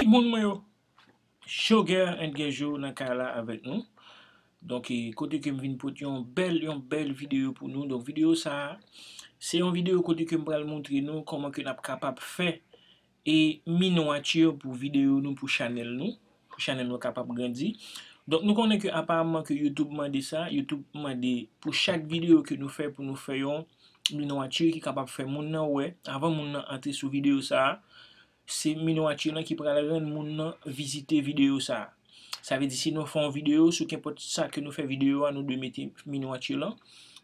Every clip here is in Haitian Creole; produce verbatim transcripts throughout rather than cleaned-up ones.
Moun mwen yo, Showgirl and Guerjo nan kay la avèk nou. Donk, e, kote ke m vin pote yon bèl, yon bèl videyo pou nou. Donk, videyo sa a, se yon videyo kote ke m pral montre nou kòman ke n ap kapab fè e miniature pou videyo nou, pou chanèl nou, pou chanèl nou kapab grandi. Donk, nou konnen ke aparaman ke YouTube mande sa, YouTube mande pou chak videyo ke nou fè, pou nou fè yon miniature ki kapab fè moun nan wè, avan moun nan antre sou videyo sa a, se miniature lan ki pral rann moun nan vizite videyo sa a. Sa vle di, si nou fè yon videyo, sou kenpòt sa ke nou fè videyo a, nou dwe mete miniature lan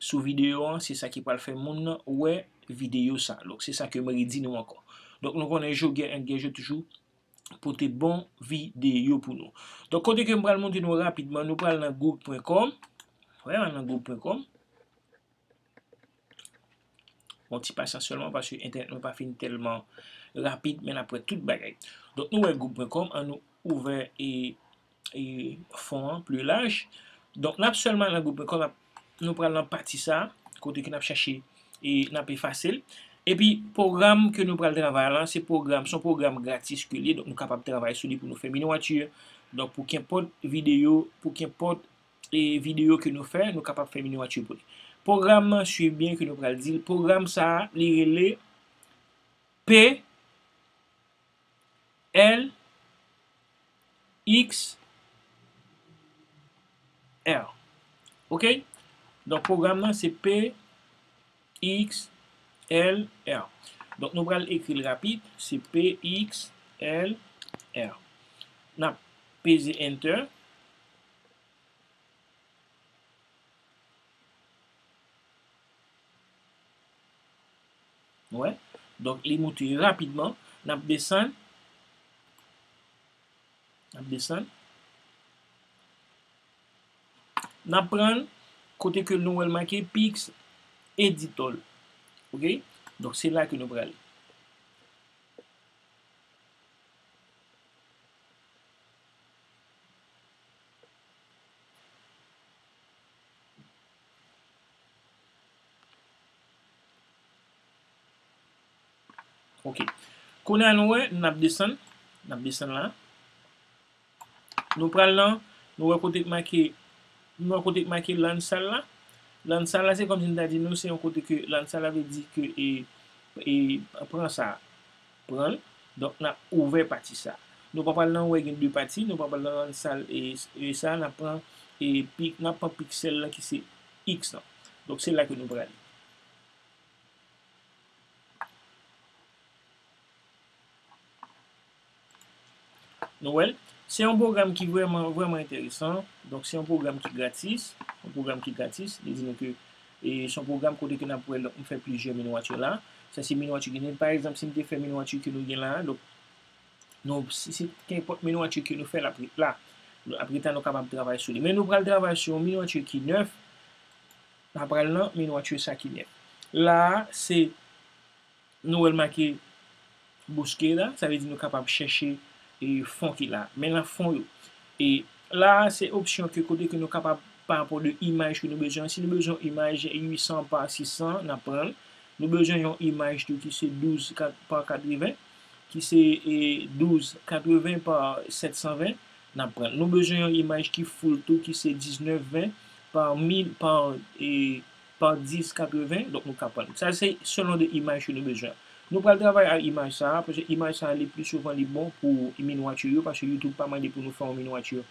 sou videyo an, se sa ki pral fè moun nan wè videyo sa. Donk, se sa ke m redi nou ankò. Donk, nou konnen Showgirl and Guerjo toujou pote bon videyo pou nou. Donk, kote ke m pral montre nou rapidman, nou pral nan google pwen kòm. Wè, nan google pwen kòm. Yon ti pasyans sèlman, paske entènèt mwen pa fin tèlman rapid, men n ap wè tout bagay. Donk, nou wè google pwen kòm, an nou ouvè e, e fon an pli laj. Donk, n ap sèlman nan google pwen kòm, n ap, nou pral nan pati sa, kote ke n ap chache e n ap efase l. Epi, pwogram ke nou pral travay la, se pwogram, se yon pwogram gratis ke l ye, donk nou kapab travay sou li pou nou fè miniature. Donk, pou kenpòt videyo, pou kenpòt e videyo ke nou fè, nou kapab fè miniature pou li. Pwogram nan, swiv byen ke nou pral di l. Pwogram sa a, li rele P L X R. Oke? Donk, pwogram nan, se P X L R. Donk, nou pral ekri l rapid, se P X L R. N ap peze Enter. Wè. Donk, li moute rapidman. N ap desann. N ap desann. N ap pran kote ke nou wè l make Pix Editor. Oke? Donk, se la ke nou prale. Oke. Kounye a nou wè, n ap desann. N ap desann la. Nou pral nan, nou wè kote k make, nou wè kote k make Lansal la. Lansal la, se kòmsi m ta di nou, se yon kote ke, Lansal la vle di ke, e, e, pran sa, pran l. Donk, n ap ouvè pati sa. Nou pa pral nan, wè gen de pati, nou pa pral nan Lansal e, e sa, n ap pran, e, pi, n ap pran piksèl la ki se X lan. Donk, se la ke nou prale. Nou wè l. Se yon pwogram ki vrèman, vrèman enteresan. Donk, se yon pwogram ki gratis. Yon pwogram ki gratis. Li di nou ke, e, se yon pwogram kote ke n ap wè, donk, m fè plizyè miniature la. Sa se miniature ki gen. Pa egzanp, si m te fè miniature ke nou gen la, donk, nou, si se kenpòt miniature ke nou fè, l ap ret la. L ap ret la, nou kapab travay sou li. Men nou pral travay sou yon miniature ki nèf. N ap pral nan miniature sa ki nèf. La a, se nou wè l make búsqueda, sa vle di nou kapab chèche, e, fon ki la. Men nan fon yo. E la a, se opsyon ke kote ke nou kapab pa rapò de imaj ke nou bezwen. Si nou bezwen yon imaj uit san pa sis san, n ap pran l. Nou bezwen yon imaj tou ki se douz pa katreven, ki se, e, douz katreven pa sèt san ven, n ap pran l. Nou bezwen yon imaj ki full tou, ki se diznèf ven pa mil, pa, e, pa dis katreven, donk nou ka pran l. Sa se selon de imaj ke nou bezwen. Nou pral travay ak imaj sa a, paske imaj sa a, li pli souvan, li bon pou miniature yo, paske YouTube pa mande pou nou fè yon miniature.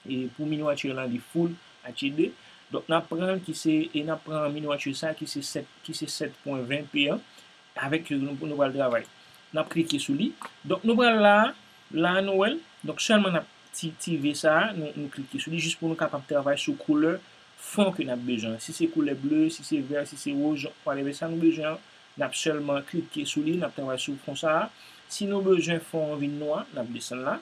E pou miniature lan, li full H D. Donk, n ap pran l ki se, e n ap pran miniature sa a ki se sèt, ki se sèt pwen ven P an. Avèk yo nou, nou pral travay. N ap klike sou li. Donk, nou pral la, la nou wè l. Donk, sèlman n ap ti, ti V sa a, nou, nou klike sou li jis pou nou kapab travay sou koulè fon ke n ap bezwen. Si se koulè ble, si se vè, si se wòz, whatever sa nou bezwen an, n ap sèlman klike sou li, n ap travay sou fon sa a. Si nou bezwen fon an vin nwa, n ap desann la.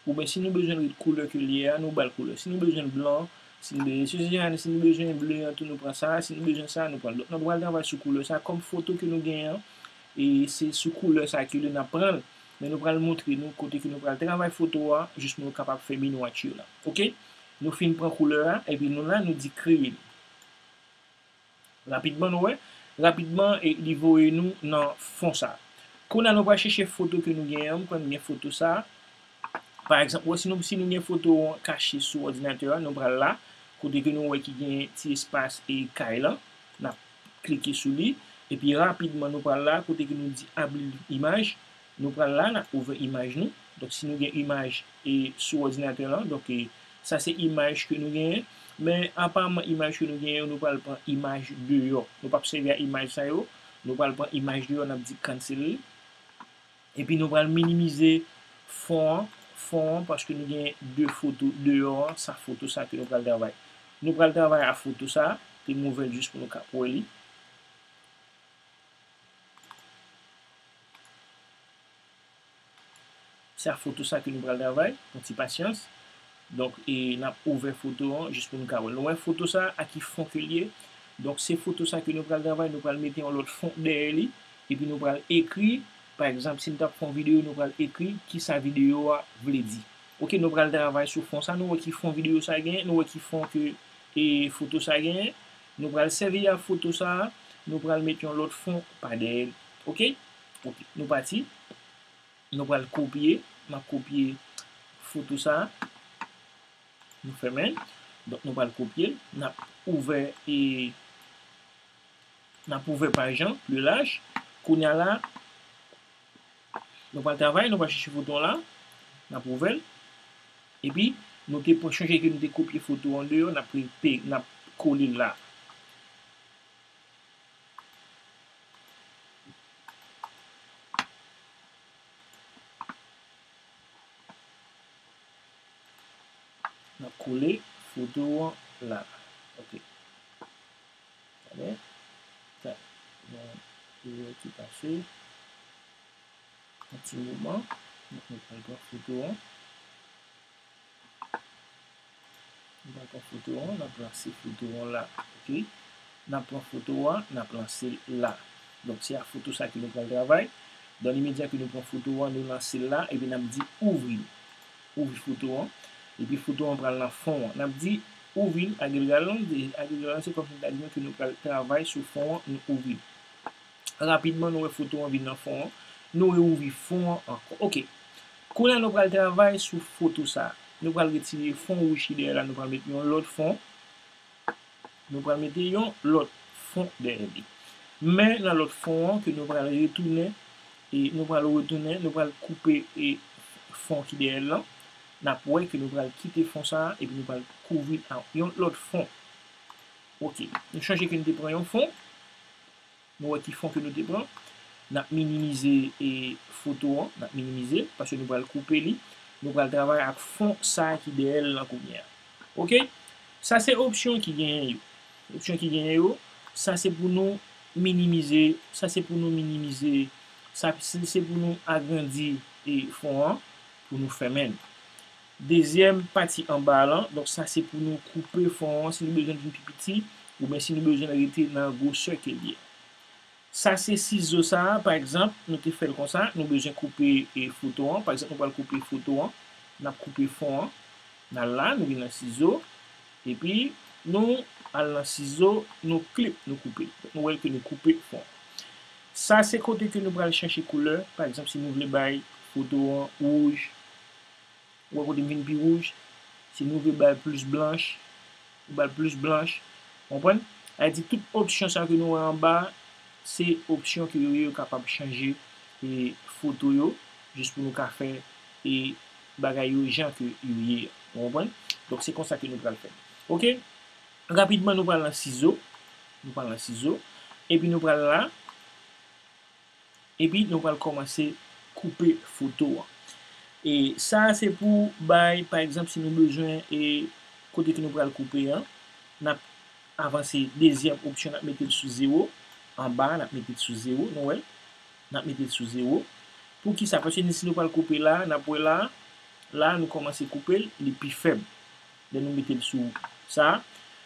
Oubyen si nou bezwen l ret koulè ke l ye a, nou ba l koulè. Si nou bezwen l blan, si nou bezwen, si, si, si nou bezwen ble an tou, nou pran sa. Si nou bezwen sa, nou pran l. Donk, nou pral travay sou koulè sa. Kòm foto ke nou genyen an, e se sou koulè sa ke l ye n ap pran l. Men nou pral montre nou kote ke nou pral travay foto a, jis pou nou kapab fè miniature la. Oke? Nou fin pran koulè a, epi nou la, nou di kreye li. Rapidman, nou wè. Rapidman, e li voye nou nan fon sa. Kounye a, nou pral chèche foto ke nou genyen an. M kwè m gen foto sa. Pa egzanp, wè, si nou, si nou gen foto an kache sou òdinatè a, nou pral la, kote ke nou wè ki gen ti espas e kay lan, n ap klike sou li, epi rapidman nou pral la, kote ke nou di ablir imaj, nou pral la, n ap ouvè imaj nou. Donk, si nou gen imaj e sou òdinatè lan, donk, e, sa se imaj ke nou genyen, men aparamman imaj ke nou genyen yo, nou pral pran imaj deyò. Nou p ap sèvi a imaj sa yo, nou pral pran imaj deyò, n ap di cancel li. Epi nou pral minimize fon an, fon an, paske nou gen de foto deyò an, sa foto sa ke nou pral travay. Nou pral travay a foto sa, te m ouvè l jis pou nou ka wè li. Se a foto sa ke nou pral travay, yon ti pasyans. Donk, e n ap ouvè foto an jis pou nou ka wè l. Nou wè foto sa a ki fon ke l ye. Donk, se foto sa ke nou pral travay, nou pral mete yon lòt fon dèyè li, epi nou pral ekri, pa egzanp, si n t ap fè yon videyo, nou pral ekri kisa videyo a vle di. Oke, nou pral travay sou fon sa, nou wè ki fon videyo sa genyen, nou wè ki fon ke, e, foto sa genyen. Nou pral sèvi a foto sa, nou pral mete yon lòt fon pa dèyè l. Oke? Oke, nou pati. Nou pral kopye, n ap kopye foto sa, nou fèmen l. Donk, nou pral kopye l, n ap ouvè, e, n ap ouvè paj lan, pli laj. Kounye a la, nou pral travay, nou pral chèche foto an la, n ap ouvè l. Epi, nou te pran, chonje ke nou te kopye foto an deyò, n ap re-, pe-, n ap kole l la. N ap kole foto an la. Oke. Talè. Talè. Bon, erè ki pase. Yon ti moman. Nou pral pran foto an. Nou pral pran foto an, n ap lanse foto an la, oke? N ap pran foto an, n ap lanse l la. Donk, se a foto sa ke nou pral travay. Dan limedya ke nou pran foto an, nou lanse l la, epi n ap di ouvri. Ouvri foto an. Epi foto an pral nan fon an. N ap di ouvri l, a gilgal lan, a gilgal lan, se kòmsi nou ta di nou ke nou pral travay sou fon an, nou ouvri l. Rapidman, nou wè foto an vin nan fon an. Nou reouvri fon an ankò. Oke. Kounye a, nou pral travay sou foto sa a. Nou pral retire fon wouj ki dèyè la, nou pral mete yon lòt fon. Nou pral mete yon lòt fon dèyè li. Men nan lòt fon an ke nou pral retounen, e nou pral retounen, nou pral koupe, e, fon ki dèyè l lan. N ap wè ke nou pral kite fon sa a, epi nou pral kouvri l ak yon lòt fon. Oke. Nou chonje ke nou te pran yon fon. Nou wè ki fon ke nou te pran. N ap minimize, e, foto an. N ap minimize l, paske nou pral koupe li. Nou pral travay ak fon sa a ki dèyè l lan kounye a. Oke? Sa se opsyon ki genyen yo. Opsyon ki genyen yo, sa se pou nou minimize, sa se pou nou minimize, sa se, se pou nou agrandi, e, fon an, pou nou fèmen l. Dezyèm pati anba a lan, donk sa se pou nou koupe fon an, si nou bezwen l vin pi piti, oubyen si nou bezwen l rete nan gwosè ke l ye. Sa se sizo sa a, pa egzanp, nou te fè l konsa, nou bezwen koupe, e, foto an, pa egzanp, nou pral koupe foto an, n ap koupe fon an, n al la, nou vin nan sizo, epi nou al nan sizo, nou klip, nou koupe. Donk, nou wè ke nou koupe fon an. Sa se kote ke nou pral chèche koulè, pa egzanp, si nou vle bay foto an wouj, ou wè kote m vin pi wouj, si nou vle ba l plis blanch, ou ba l plis blanch, konprann? Sa vle di tout opsyon sa ke nou wè anba, se opsyon ke yo ye, yo kapab chanje, e, foto yo, jis pou nou ka fè, e, bagay yo jan ke yo ye a. Ou konprann? Donk, se konsa ke nou pral fè. Oke? Rapidman, nou pral nan sizo. Nou pral nan sizo. Epi nou pral la. Epi nou pral kòmanse koupe foto an. E sa a se pou bay, pa egzanp, si nou bezwen, e kote ke nou pral koupe an, n ap avanse dezyèm opsyon, n ap mete l sou zewo. Anba a, n ap mete l sou zewo, nou wè l. N ap mete l sou zewo. Poukisa? Paske si nou pral koupe la, n ap wè la, la nou kòmanse koupe l, li pi fèb. Lè nou mete l sou sa,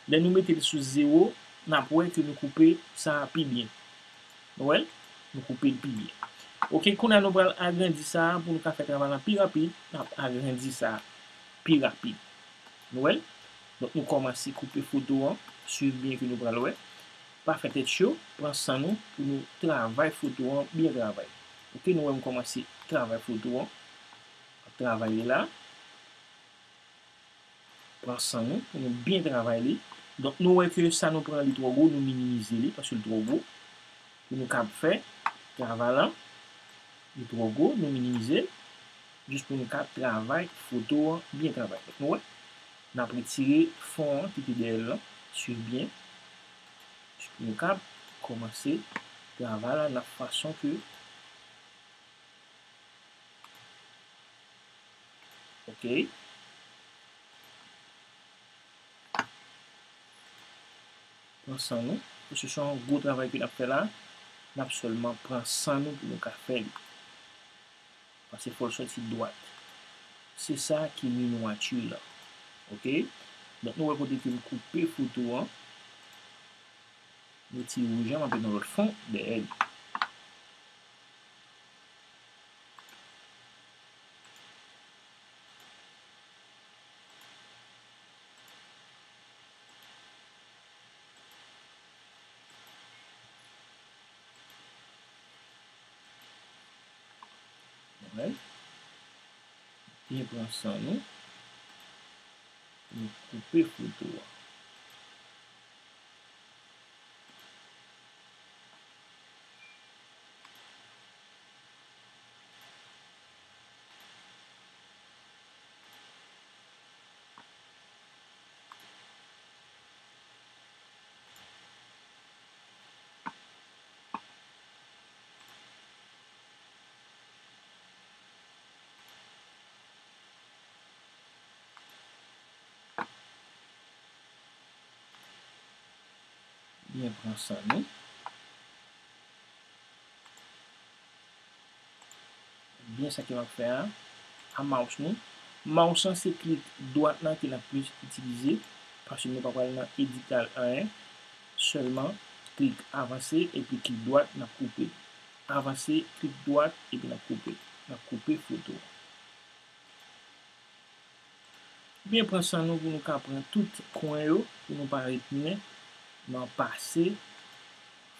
lè nou mete l sou zewo, n ap wè ke nou koupe sa a pi byen. Nou wè l? Nou koupe l pi byen. Oke, kounye a nou pral agrandi sa a pou nou ka fè travay la pi rapid. N ap agrandi sa a pi rapid. Nou wè l? Donk, nou kòmanse koupe foto an. Swiv byen ke nou pral wè. Pa fè tèt cho. Pran san nou pou nou travay foto an byen travay. Oke, nou wè m kòmanse travay foto an. Ap travay li la. Pran san nou pou nou byen travay li. Donk, nou wè ke sa nou pran li twò gwo, nou minimize li, paske li twò gwo. Pou nou kab fè travay la, li twò gwo, nou minimize l, jis pou nou ka travay foto an byen travay. Donk, nou wè, n ap retire fon an ki te dèyè l lan, swiv byen, jis pou nou kab kòmanse travay la nan fason ke Ok. Pran san nou. Paske se yon gwo travay ke n ap fè la. N ap sèlman pran san nou pou nou ka fè li. Paske fò l sòti dwat. Se sa ki mimwati lan. Ok. Donk nou wè kote ke m koupe foto an. M retire wouj lan, m ap met yon lòt fon dèyè li. Alright. Byen pran san nou. Nou koupe foto a. Byen pran san nou. Byen sa ke m ap fè a, a mouse nou. Mouse lan se klik dwat lan ke n ap plis itilize, paske nou pa pral nan edital anyen. Sèlman klik avanse epi klik dwat, n ap koupe. Avanse, klik dwat epi n ap koupe. N ap koupe foto. Byen pran san nou pou nou ka pran tout kwen yo, pou nou pa retounen nan pase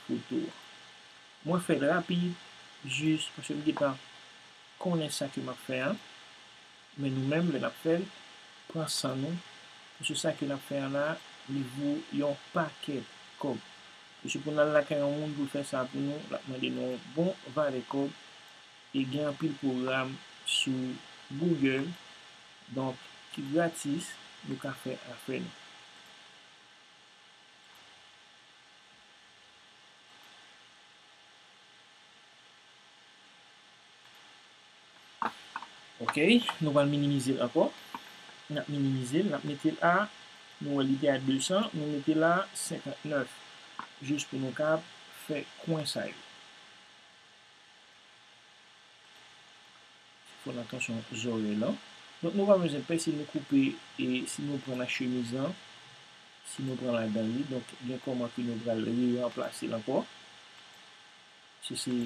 foto a. Mwen fè l rapid, jis paske m gentan konnen sa ke m ap fè an. Men nou menm, lè n ap fè l, pran san nou, paske sa ke n ap fè an la, li vo yon pakèt kòb. Paske pou n al lakay yon moun pou l fè sa pou nou, l ap mande nou yon bon valè kòb. E gen anpil pwogram sou Google, donk, ki gratis, nou ka fè afè nou. Ok, nou pral minimize l ankò. N ap minimize l, n ap mete l a, nou wè li te a de san, nou mete l a senkant nèf, jis pou nou ka fè kwen sa yo. Fò n atansyon zòrèy lan. Donk, nou pa bezwen pè si nou koupe e si nou pran nan chemiz lan, si nou pran ladan li. Donk, gen kòman ke nou pral reranplase l ankò. Se, se,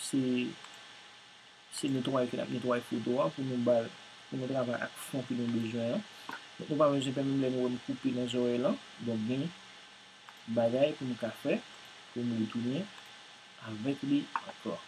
se, se netwaye ke n ap netwaye foto a pou nou ba l, pou nou travay ak fon ke nou bezwen an. Donk, nou pa bezwen pè menm lè nou wè m koupe nan zòrèy lan. Donk, gen bagay pou nou ka fè, pou nou retounen avèk li ankò.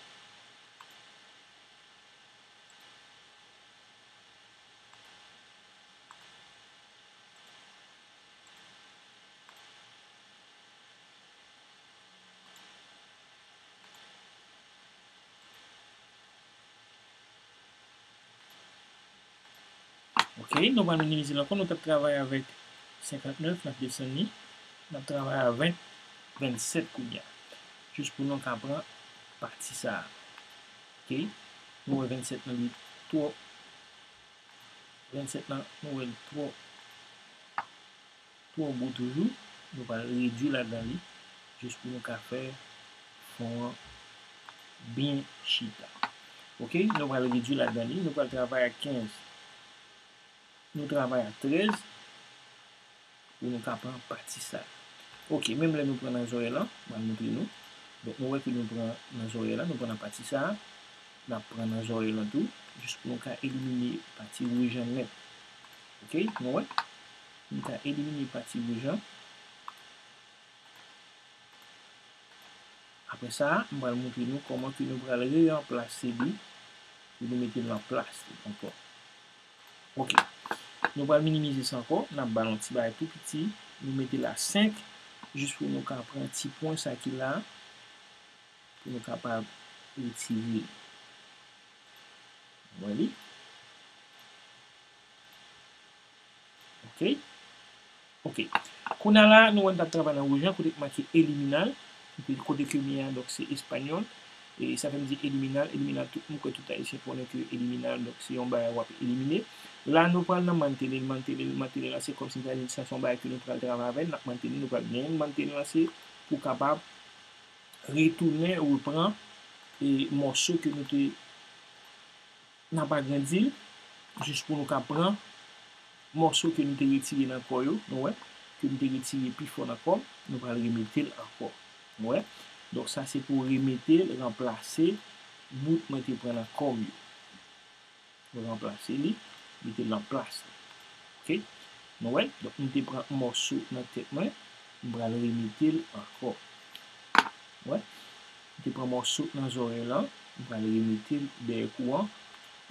Ok, nou pral minimize l ankò. Nou t ap travay avèk senkant nèf, n ap desann li. N ap travay a ven, vennsèt kounye a. Jis pou nou ka pran pati sa a. Ok, nou wè vennsèt lan li twò. Vennsèt lan, nou wè l twò. Twò gwo toujou, nou pral redui ladan li, jis pou nou ka fè fon an byen chita. Ok, nou pral redui ladan li, nou pral travay ak kenz. Nou travay ak trèz, pou nou ka pran pati sa. Ok, menm lè nou pran nan zòrèy lan, mwen montre nou. Donk, nou wè ke nou pran nan zòrèy lan, nou pran nan pati sa, n ap pran nan zòrèy lan tou, jis pou nou ka elimine pati wouj lan nèt. Ok, nou wè? Nou ka elimine pati wouj lan. Apre sa, m pral montre nou kòman ke nou pral reranplase li pou nou mete l an plas li ankò. Ok. Nou pral minimize sa ankò, n ap ba l yon ti bagay tou piti, nou mete l a senk, jis pou nou ka pran ti pwen sa ki la, pou nou kapab retire l. Wè li? Ok. Ok. Kounye a la, nou wè n t ap travay nan wouj lan, kote k make eliminal, kote ke m ye a, donk se espanyòl. E sa fè m di eliminal, eliminal, tout moun kwè tout Ayisyen konnen ke eliminal, donk se yon bagay w ap elimine. La, nou pral nan mantenir, mantenir, mantenir la, se kòmsi m ta di sa se yon bagay ke nou pral travay avè l, n ap mantenir, nou pral byen mantenir la, se pou kapab retounen, repran, e mòso ke nou te n ap agrandi l, jis pou nou ka pran mòso ke nou te retire nan kò yo, nou wè, ke nou te retire pi fò nan kò, nou pral remete l ankò. Nou wè? Donk, sa se pou remete l, ranplase bout mwen te pran nan kò m yo. Mwen ranplase li, mete l nan plas li. Ok? Nou wè? Donk, m te pran mòso nan tèt mwen, m pral remete l ankò. Wè? M te pran mòso nan zòrèy lan, m pral remete l dèyè kou an,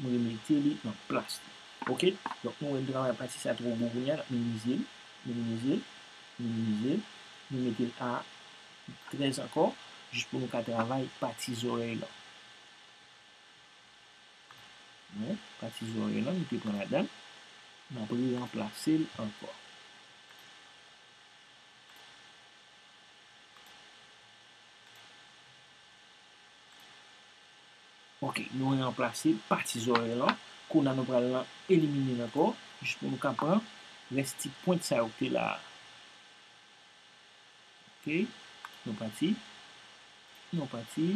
m remete li nan plas li. Ok? Donk, nou wè n travay pati sa twò gwo kounye a, n ap minimize l, minimize l, minimize l, nou mete l a trèz ankò, jis pou nou ka travay pati zòrèy lan. Wè, pati zòrèy lan, nou te pran ladan l, n ap re-ranplase l ankò. Ok, nou ranplase pati zòrèy lan. Kounye a nou pral nan elimine l ankò, jis pou nou ka pran rès ti pwent sa yo ki te la a. Ok, nou pati. Nou pati.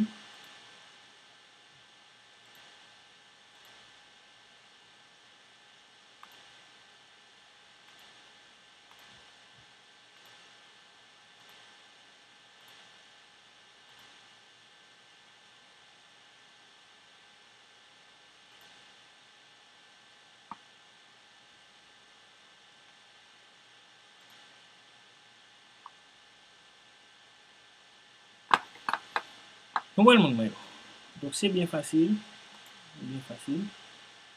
Nou wè l, moun mwen yo. Donk, se byen fasil. Byen fasil.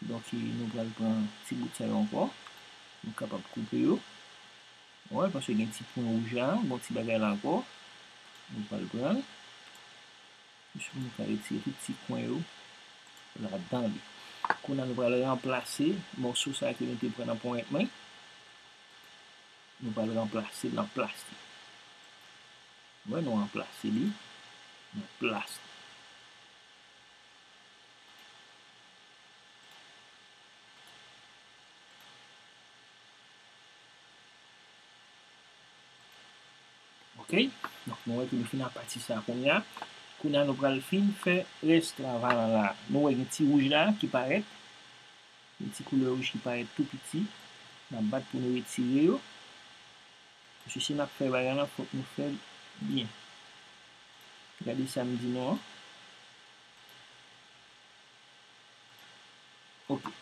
Donk, e, nou pral pran ti bout sa yo ankò. Nou kapab koupe yo. Wè, paske gen ti pwen wouj la, gon ti bagay la ankò. Nou pral pran l. Jis pou nou ka retire tout ti kwen yo ladan li. Kounye a nou pral ranplase mòso sa ke nou te pran nan ponyèt mwen. Nou pral ranplase l nan plas li. Wè, nou ranplase li nan plas li. Ok? Donk, nou wè ke nou fin ak pati sa kounye a. Kounye a, nou pral fin fè rès travay lan la. Nou wè gen ti wouj la ki parèt. Gen ti koulè wouj ki parèt tou piti. N ap bat pou nou retire yo. Paske si n ap fè bagay lan, fòk nou fè l byen. Gade sa m di nou an. Ok.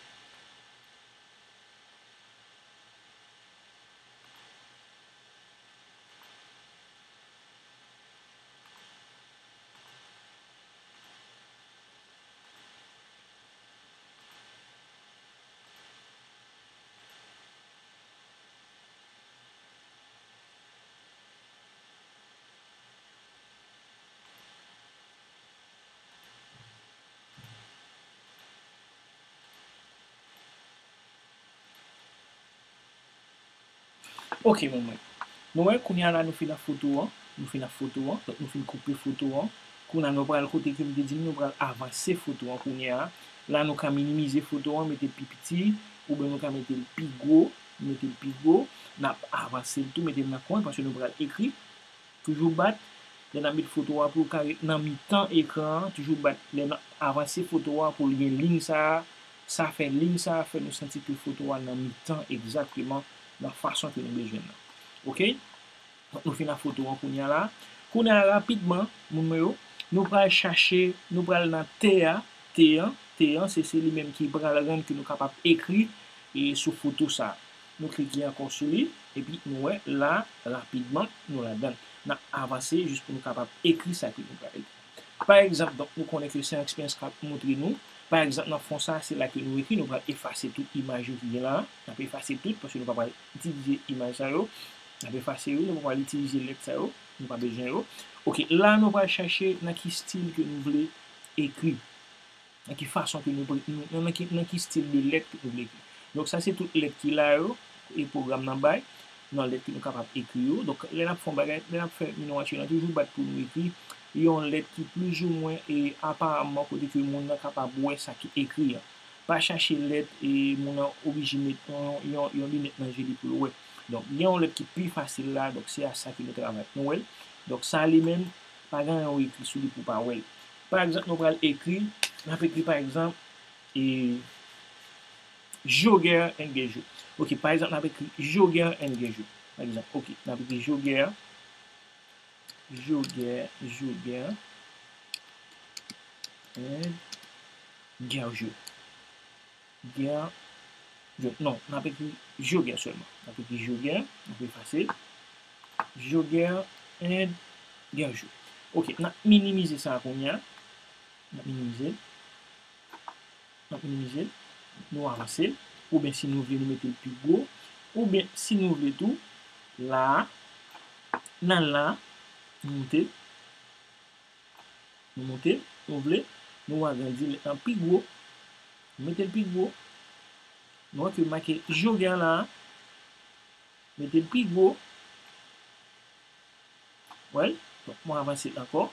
Ok, moun mwen. Nou wè, kounye a la, nou fin ak foto an. Nou fin ak foto an. Donk, nou fin koupe foto an. Kounye a, nou pral kote ke m te di nou, nou pral avanse foto an kounye a. La, nou ka minimize foto an, mete l pi piti, oubyen nou ka mete l pi gwo, mete l pi gwo. N ap avanse l tou, mete l nan kwen, paske nou pral ekri. Toujou bat, lè n ap met foto a pou l ka ret nan mitan ekran an, toujou bat lè n ap avanse foto a pou l gen liy sa a, sa fè liy sa a fè nou santi ke foto a nan mitan egzakteman nan fason ke nou bezwen l lan. Ok? Donk, nou fin ak foto an kounye a la. Kounye a, rapidman, moun mwen yo, nou pral chache, nou pral nan te a, te an, te an, se, se li menm ki pral rann ke nou kapab ekri, e, sou foto sa a. Nou klike ankò sou li, epi nou wè la, rapidman, nou ladan l. N ap avanse jis pou nou kapab ekri sa ke nou pral ekri. Pa egzanp, donk, nou konnen ke se yon eksperyans k ap montre nou, Pa egzanp, nan fon sa, se la ke nou ekri, nou pral efase tout imaj yo ki gen la a. N ap efase tout, paske nou pa pral itilize imaj sa yo. N ap efase yo, nou pa pral itilize lèt sa yo. Nou pa bezwen yo. Ok, la nou pral chache nan ki stil ke nou vle ekri. Nan ki fason ke nou, pre- nou nan, ki, nan ki stil de lèt ke nou vle ekri. Donk, sa se tout lèt ki la yo, e pwogram nan bay, nan lèt ke nou kapab ekri yo. Donk, lè n ap fè yon bagay, lè n ap fè minowache, n a toujou bat pou nou ekri yon lèt ki plizoumwen e aparamman kote ke moun nan kapab wè sa ki ekri an. Pa chache lèt e moun nan oblije met yon, yon, yon linèt nan je li pou l wè. Donk, gen yon lèt ki pi fasil la, donk se a sa ke nou travay. Nou wè l? Donk, sa li menm, pa gen anyen ou ekri sou li pou w pa wè l. Pa egzanp, nou pral ekri, n ap ekri pa egzanp, e, Joger and Gerjo. Ok, pa egzanp, n ap ekri Joger and Gerjo. Pa egzanp, ok, n ap ekri Joger, Joger, Joger and Gerjo. Gerjo, non, n ap ekri Joger sèlman. N ap ekri Joger, n ap efase l. Joger and Gerjo. Ok, n ap minimize sa a kounye a. N ap minimize l. N ap minimize l. Nou avanse l. Oubyen si nou vle, nou mete l pi gwo. Oubyen si nou vle tou, la a, nan la a, nou moute l. Nou moute l, nou vle, nou agrandi l nan pi gwo. Nou mete l pi gwo. Nou wè ke make Joger la a. Mete l pi gwo. Wè l? Donk, mwen avanse l ankò.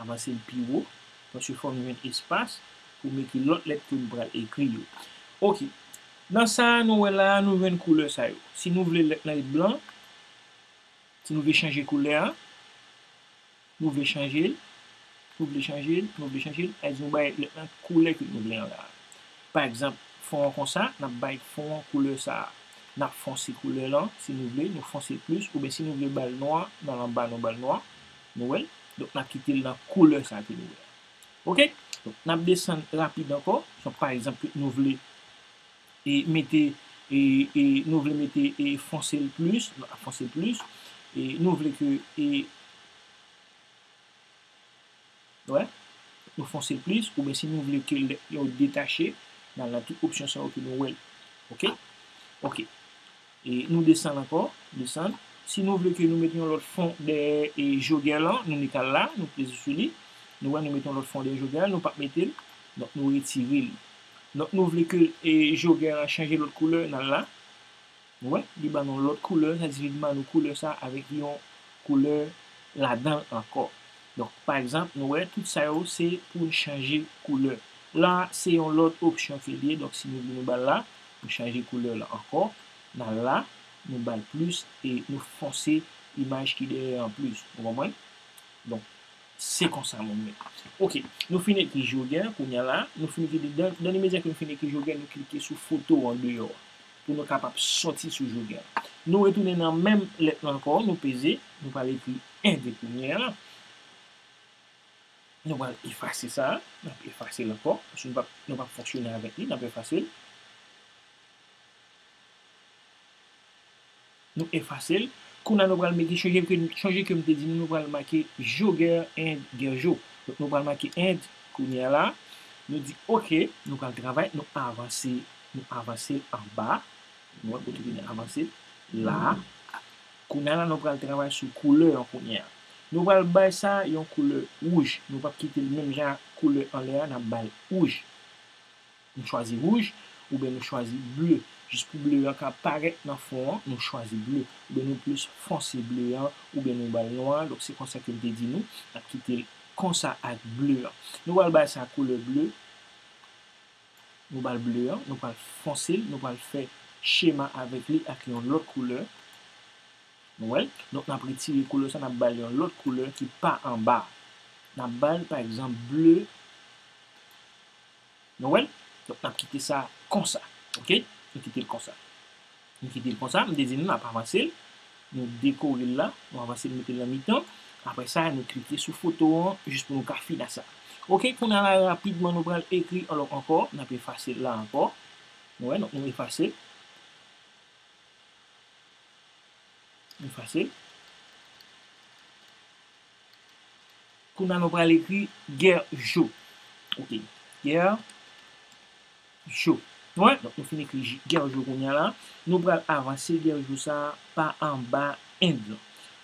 Avanse l pi wo. Paske fò m jwenn espas pou m ekri lòt lèt ke m pral ekri yo. Ok. Nan sa a, nou wè la a, nou jwenn koulè sa yo. Si nou vle lèt lan ret blan, si nou vle chanje koulè a, nou vle chanje l, nou vle chanje l, nou vle chanje l, sa vle di nou bay lèt lan koulè ke nou vle an la a. Pa egzanp, fon an konsa, n ap bay fon an koulè sa a. N ap fonse koulè lan, si nou vle, nou fonse l plis, oubyen si nou vle ba l nwa, nan anba nou ba l nwa, nou wè l. Donk, n ap kite l nan koulè sa a ke nou wè a. Ok? Donk, n ap desann rapid ankò. Donk, pa egzanp, nou vle e mete, e, e, nou vle mete, e fonse l plis, nou ap fonse l plis, e nou vle ke, e, wè, nou fonse l plis, oubyen si nou vle ke lèt yo detache, n al nan tout opsyon sa yo ke nou wè l. Ok? Ok. E nou desann ankò, desann. Si nou vle ke nou mete yon lòt fon dèyè e Joker lan, nou nik al la, nou peze sou li. Nou wè nou mete yon lòt fon dèyè Joker lan, nou p ap mete l. Donk nou retire l. Donk nou vle ke e Joker lan chanje lòt koulè, n al la. Nou wè, li ban nou lòt koulè, sa di li ban nou koulè sa avèk yon koulè ladan l ankò. Donk, pa egzanp, nou wè, tout sa yo se pou n chanje koulè. La, se yon lòt opsyon ke l ye. Donk, si nou vle nou ba l la, nou chanje koulè la ankò. N al la, nou ba l plis e nou fonse imaj ki dèyè an plis. Ou konprann? Donk, se konsa, moun mwen. Ok, nou fin ekri Joker, kounye a la, nou fin ekri, dan, dan limedya ke nou fin ekri Joker, nou klike sou foto an deyò a, pou nou kapab sòti sou Joker. Nou retounen nan menm lèt lan ankò, nou peze, nou pral ekri and kounye a. Nou pral efase sa, n ap efase l ankò, paske nou p ap, nou p ap fonksyone avèk li, n ap efase l. Nou efase l. Kounye a nou pral mete, chonje ke, chonje ke m te di nou, nou pral make Joker and Gerjo. Donk nou pral make and kounye a la. Nou di ok, nou pral travay, nou avanse, nou avanse l anba. Nou wè kote ki gen avanse la. Kounye a la, nou pral travay sou koulè an kounye a. Nou pral bay sa yon koulè wouj. Nou p ap kite l menm jan ak koulè anlè a, n ap ba l wouj. Nou chwazi wouj, oubyen nou chwazi ble. Jis pou ble an ka parèt nan fon an, nou chwazi ble. Oubyen nou plis fonse ble an, oubyen nou ba l nwa. Donk se konsa ke m te di nou, n ap kite l konsa ak ble an. Nou pral bay sa koulè ble. Nou ba l ble an, nou pral fonse l, nou pral fè chema avèk li ak yon lòt koulè. Nou wè l? Donk n ap retire koulè sa, n ap ba l yon lòt koulè ki pa anba. N ap ba l, pa egzanp, ble. Nou wè l? Donk, n ap kite sa konsa. Ok? Nou kite l konsa. Nou kite l konsa. M te di nou, n ap avanse l. Nou dekore l la. Nou avanse l, mete l nan mitan. Apre sa, nou klike sou foto an, jis pou nou ka fin ak sa. Ok, kounye a la, rapidman, nou pral ekri alò ankò. N ap efase l la ankò. Nou wè, donk, nou efase l. Nou efase l. Kounye a nou pral ekri Gerjo. Ok. Gerjo. Nou wè, donk nou fin ekri J-, Gerjo kounye a la. Nou pral avanse Gerjo sa a pa anba end lan.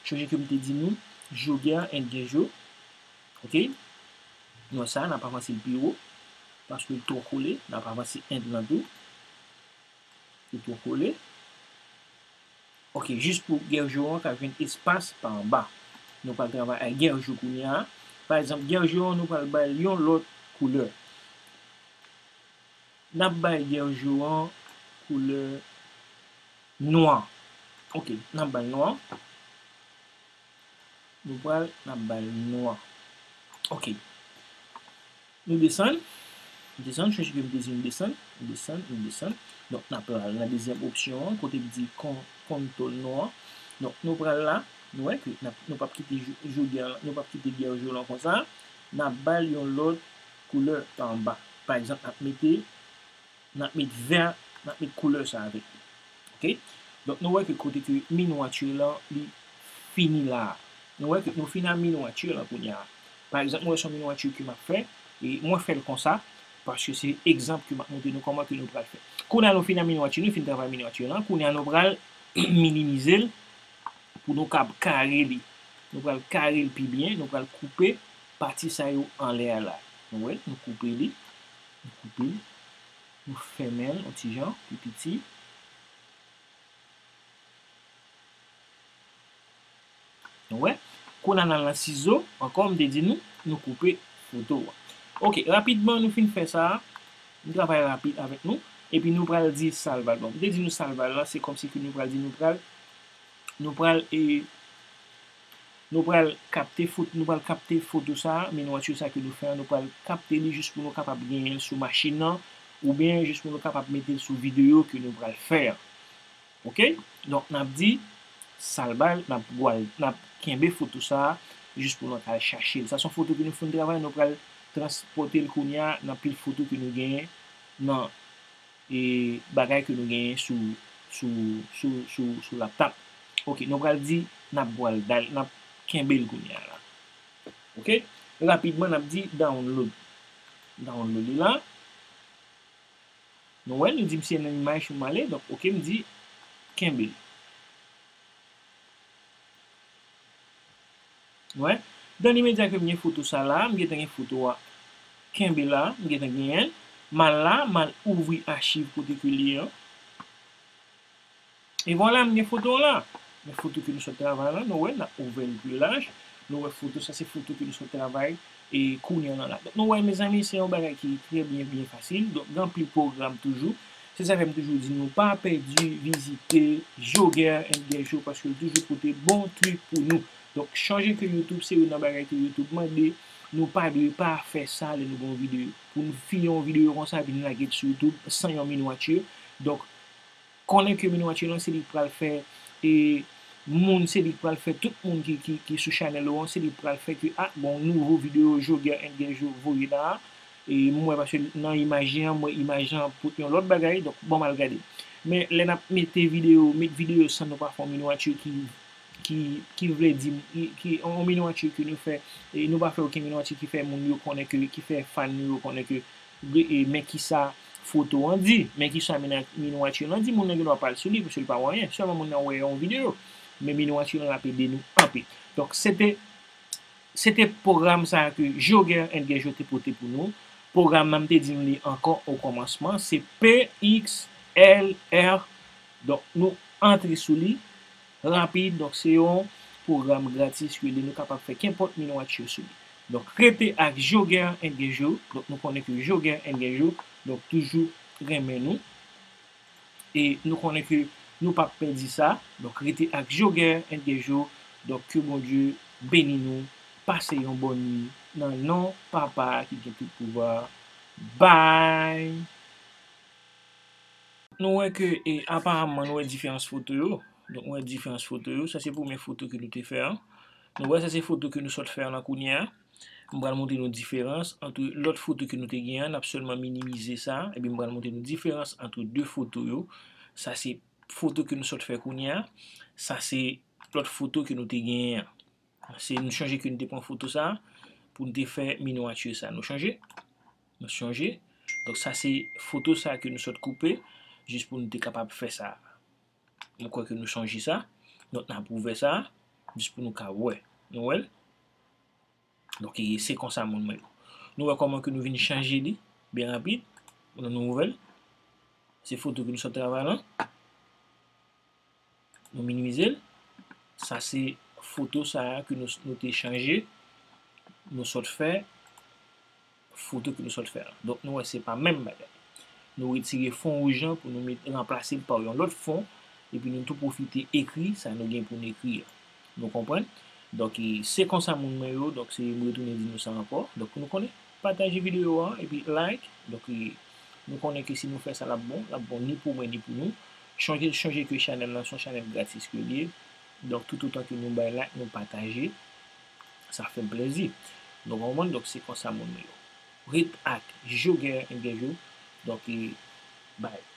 Sonje ke m te di nou, Joger and Gerjo. Oke? Nou wè sa, n ap avanse l pi wo. Paske l twò kole, n ap avanse end lan tou. Li twò kole. Oke, jis pou Gerjo an ka jwenn espas pa anba. Nou pral travay ak Gerjo kounye a. Pa egzanp, Gerjo an, nou pral ba l yon lòt koulè. N ap bay Gerjo an koulè nwa. Oke, n ap ba l nwa. Nou pral, n ap ba l nwa. Oke. Nou desann. Nou desann, chèche ke m te di nou desann. Nou desann, nou desann. Donk, n ap pral nan dezyèm opsyon an, kote k di kon-, kontòn non an. Donk, nou pral la, nou wè ke n ap, nou p ap kite jou-, Joger, nou p ap kite Gerjo lan konsa. N ap ba l yon lòt koulè pa anba. Pa egzanp, n ap mete, n ap met vè, n ap met koulè sa avèk li. Oke? Donk, nou wè ke kote ke miniature lan, li fini la a. Nou wè ke nou fin a miniature lan kounye a. Pa egzanp, mwen wè se yon miniature ke m ap fè, e mwen fè l konsa, paske se egzanp ke m ap montre nou kòman ke nou pral fè. Kounye a nou fin a miniature, nou fin travay miniature lan, kounye a nou pral minimize l pou nou kab kare li. Nou pral kare l pi byen, nou pral koupe pati sa yo anlè a la. Nou wè, nou koupe li, nou koupe l, nou fèmen l yon ti jan, pi piti. Nou wè, kounye a n al nan sizo, ankò m te di nou, nou koupe foto a. Oke, rapidman nou fin fè sa, m travay rapid avèk nou, epi nou pral di salval. Bon, m te di nou salval la, se kòmsi ke nou pral di nou pral, nou pral, e, nou pral kapte foto, nou pral kapte foto sa, miniature sa ke nou fè an, nou pral kapte li jis pou nou kapab genyen l sou machin nan, oubyen jis pou nou kapab mete l sou videyo ke nou pral fè an. Oke? Donk, n ap di, salval, n ap gwal, n ap kenbe foto sa a, jis pou nou t al chache l. Sa se yon foto ke nou fin travay, nou pral transpòte l kounye a nan pil foto ke nou genyen, nan, e, bagay ke nou genyen sou, sou, sou, sou, sou laptop. Oke, nou pral di, n ap gwal dal, n ap kenbe l kounye a la. Oke? Rapidman, n ap di, download. Download li la. Nou wè, nou di m se nan imaj pou m ale, donk, oke, m di, kenbe l. Nou wè, dan limedya ke m gen foto sa la, m gentan gen foto a. Kenbe la, m gentan genyen l. M al la, m al ouvri achiv kote ke li ye an. E vwala, m gen foto an la. Men foto ke nou sot travay la, nou wè, n ap ouvè l pi laj. Nou wè foto sa, se foto ke nou sot travay, e kounye a la. Donk, nou wè, mezanmi, se yon bagay ki trè byen, byen fasil. Donk, gen anpil pwogram toujou. Se sa fè m toujou di nou, pa pèdi vizite Joger and Gerjo, paske l toujou pote bon trik pou nou. Donk, sonje ke YouTube, se youn nan bagay ke YouTube mande. Nou pa dwe pa fè sa lè nou gen yon videyo. Pou nou fini yon videyo konsa, epi nou lage l sou YouTube san yon miniature. Donk, konnen ke miniature lan se li k pral fè, e, moun, se li k pral fè tout moun ki, ki, ki sou chanèl ou an, se li k pral fè ke, a, bon, nouvo videyo Joger and Gerjo voye la, e m wè paske nan imaj li an, m wè imaj lan pote yon lòt bagay, donk, bon, m al gade. Men, lè n ap mete videyo, met videyo san nou pa fè yon miniature ki, ki, ki vle di, ki, ki, yon miniature ke nou fè, e nou pa fè okenn miniature ki fè moun yo konnen ke, ki fè fan nou yo konnen ke, e, men kisa foto an di, men kisa mina-, miniature lan di, moun nan gen dwa pa al sou li, paske l pa wè anyen. Sèlman moun nan wè yon videyo. Men miniature lan ap ede nou anpil. Donk, se te, se te pwogram sa a ke Joger and Gerjo te pote pou nou. Pwogram nan, m te di nou li ankò o kòmansman, se P X L R. Donk, nou antre sou li. Rapid, donk se yon pwogram gratis ki ede nou kapab fè kenpòt miniature sou li. Donk, rete ak Joger and Gerjo. Donk, nou konnen ke Joger and Gerjo, donk, toujou renmen nou. E nou konnen ke nou p ap pèdi sa. Donk, rete ak Joger and Gerjo. Donk, ke Bondye beni nou. Pase yon bòn nuit nan non Papa a ki gen tout pouvwa. Bye! Nou wè ke, e, aparamman, nou wè diferans foto yo. Donk, nou wè diferans foto yo. Sa se premye foto ke nou te fè an. Nou wè sa se foto ke nou sot fè an la kounye a. M pral montre nou diferans ant lòt foto ke nou te gen an. N ap sèlman minimize sa. Epi m pral montre nou diferans ant de foto yo. Sa se foto ke nou sot fè kounye a. Sa se lòt foto ke nou te genyen an. Se nou chonje ke nou te pran foto sa pou nou te fè miniature sa. Nou chonje? Nou sonje? Donk, sa se foto sa ke nou sot koupe, jis pou nou te kapab fè sa. Mwen kwè ke nou sonje sa. Donk, n ap ouvè sa, jis pou nou ka wè. Nou wè l? Donk, e, se konsa, moun mwen yo. Nou wè kòman ke nou vin chanje li, byen rapid. Nou, nou ouvè l. Se foto ke nou sot travay lan. Nou minimize l. Sa se foto sa a ke nou, nou te chanje. Nou sot fè foto ke nou sot fè la. Donk, nou wè se pa menm bagay. Nou retire fon wouj lan pou nou met, ranplase l pa yon lòt fon, epi nou tou pwofite ekri sa nou gen pou nou ekri a. Nou konprann? Donk, e, se konsa, moun mwen yo. Donk, se, m retounen di nou sa ankò. Donk, pou nou konnen, pataje videyo a, epi like. Donk, e, nou konnen ke si nou fè sa, l ap bon. L ap bon ni pou mwen, ni pou nou. Chonje, chonje ke chanèl lan se yon chanèl gratis ke l ye. Donk, toutotan ke nou bay like, nou pataje, sa fè m plezi. Nou konprann? Donk, se konsa, moun mwen yo. Ret ak Jogger Interview. Donk, e, bye.